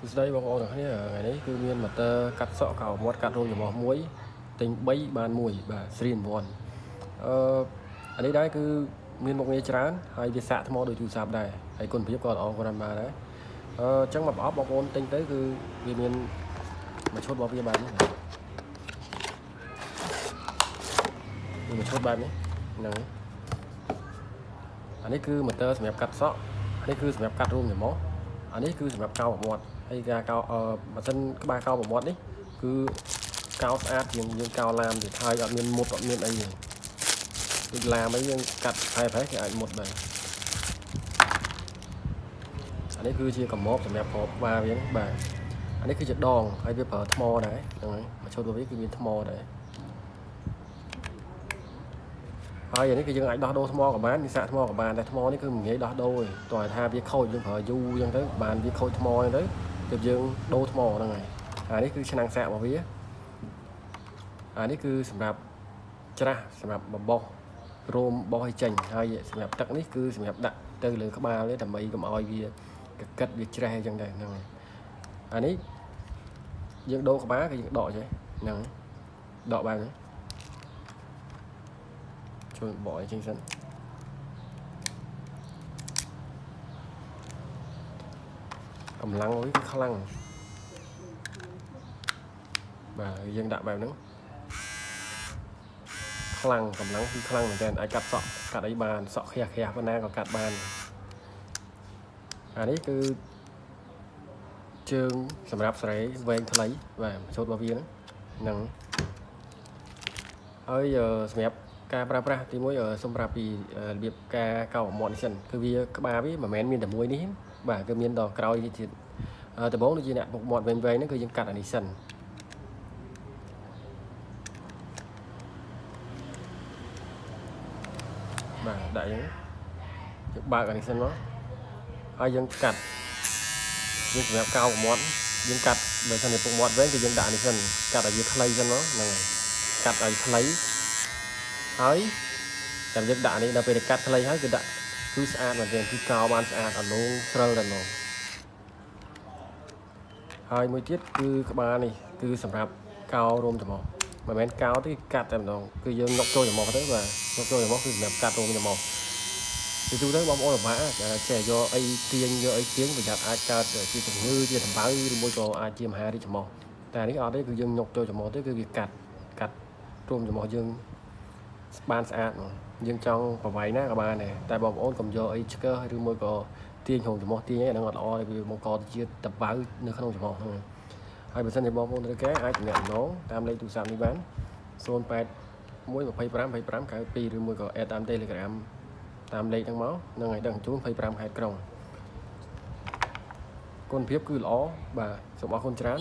សួស្តីបងប្អូនទាំងគ្នាថ្ងៃនេះគឺមានម៉ូទ័រកាត់សក់កោមាត់កាត់រោមច្រមុះមួយទិញ3បាន1បាទ3 in 1អឺអានេះដែរគឺមានមុខងារច្រើនហើយវាសាកថ្មដូចទូរស័ព្ទដែរហើយគុណភាពក៏ល្អគ្រាន់បានដែរអញ្ចឹងមកប្រអប់បងប្អូនទិញទៅគឺវាមានមួយឈុតរបស់វាបែបនេះបាទមានមួយឈុតបែបនេះហ្នឹងអានេះគឺម៉ូទ័រសម្រាប់កាត់សក់អានេះគឺសម្រាប់កាត់រោមច្រមុះអានេះគឺសម្រាប់កោប្រមាត់ហើយការកោម៉ាស៊ីនក្បាលកោប្រមាត់នេះគឺកោស្អាតជាងយើងកោឡាមទៀតហើយអត់មានមុតអត់មានអីទេដូចឡាមអីយើងកាត់ផែផែគេអាចមុតដែរអានេះគឺជាកំមបសម្រាប់គ្រាប់ក្បាលវាបាទអានេះគឺជាដងហើយវាប្រើថ្មដែរហ្នឹងហើយមួយឈុតរបស់វាគឺមានថ្មដែរហើយអានេះគឺយើងអាចដោះដូរថ្មក៏បានមានសាកថ្មក៏បានតែថ្មនេះគឺមិនងាយដោះដូរទេតោះថាវាខូចយើងប្រើយូរអញ្ចឹងទៅបានវាខូចថ្មអញ្ចឹងទៅទើបយើងដូរថ្មហ្នឹងហើយអានេះគឺឆ្នាំងសាករបស់វាអានេះគឺសម្រាប់ច្រាស់សម្រាប់បបោសរោមបោសឲ្យចេញហើយសម្រាប់ទឹកនេះគឺសម្រាប់ដាក់ទៅលើក្បាលទេដើម្បីកុំឲ្យវាកកិតវាច្រេះអញ្ចឹងដែរហ្នឹងហើយអានេះយើងដូរក្បាលគឺយើងដកចេះហ្នឹងដកបែបនេះជួយបកឲ្យចេញសិនកម្លាំងវាគឺខ្លាំងបាទយើងដាក់បែបហ្នឹងខ្លាំងកម្លាំងគឺខ្លាំងមែនទែនអាចកាត់សក់កាត់អីបានសក់ខ្ទះខ្ទះប៉ុណ្ណាក៏កាត់បានអានេះគឺជើងសម្រាប់សេរីវែងខ្លីបាទឈុតរបស់វាហ្នឹងហើយសម្រាប់ការប្រើប្រាស់ទីមួយសូមប្រាប់ពីរបៀបការកោរមាត់នេះសិនគឺវាក្បាលវាមិនមែនមានតែមួយនេះបាទគឺមានដល់ក្រោយនេះទៀតដំបូងដូចជាអ្នកពុកមាត់វែងៗហ្នឹងគឺយើងកាត់អានេះសិនបាទដាក់អញ្ចឹងយើងបើកអានេះសិនមកហើយយើងកាត់យើងសម្រាប់កោរមាត់យើងកាត់បើសិនជាពុកមាត់វែងគឺយើងដាក់នេះសិនកាត់ឲ្យវាខ្លីសិនមកហ្នឹងហើយកាត់ឲ្យខ្លីហើយចាំយើងដាក់នេះដល់ពេលកាត់ខ្លីហើយគឺដាក់គឺស្អាតមែនទែនគឺកោបានស្អាតអលងស្រិលតែម្ដងហើយមួយទៀតគឺក្បាលនេះគឺសម្រាប់កោរោមច្រមុះមិនមែនកោទេកាត់តែម្ដងគឺយើងនុកចូលច្រមុះទៅបាទនុកចូលច្រមុះគឺសម្រាប់កាត់រោមច្រមុះពីទូទៅបងប្អូនលំបាកចេះយកអីទាញយកអីទាញប្រយ័ត្នអាចកើតជាជំងឺជាដំបៅឬមួយក៏អាចជាមហារីកច្រមុះតែនេះអត់ទេគឺយើងនុកចូលច្រមុះទៅគឺវាកាត់កាត់រោមច្រមុះយើងបានស្អាតហ្មងយើងចង់ប្រវាយណាក៏បានដែរតែបងប្អូនកុំយកអីឆ្កឹះឬមួយក៏ទាញក្នុងច្រមុះទាញអីអាហ្នឹងអត់ល្អទេវាបង្កទៅជាដំបៅនៅក្នុងច្រមុះហ្នឹងហើយបើសិនជាបងប្អូនត្រូវការអាចទំនាក់ទំនងតាមលេខទូរស័ព្ទនេះបាន081 25 25 92ឬមួយក៏ add តាម Telegram តាមលេខហ្នឹងមកនឹងឲ្យដឹងជូន25ខេត្តក្រុងគុណភាពគឺល្អបាទសូមអរគុណច្រើន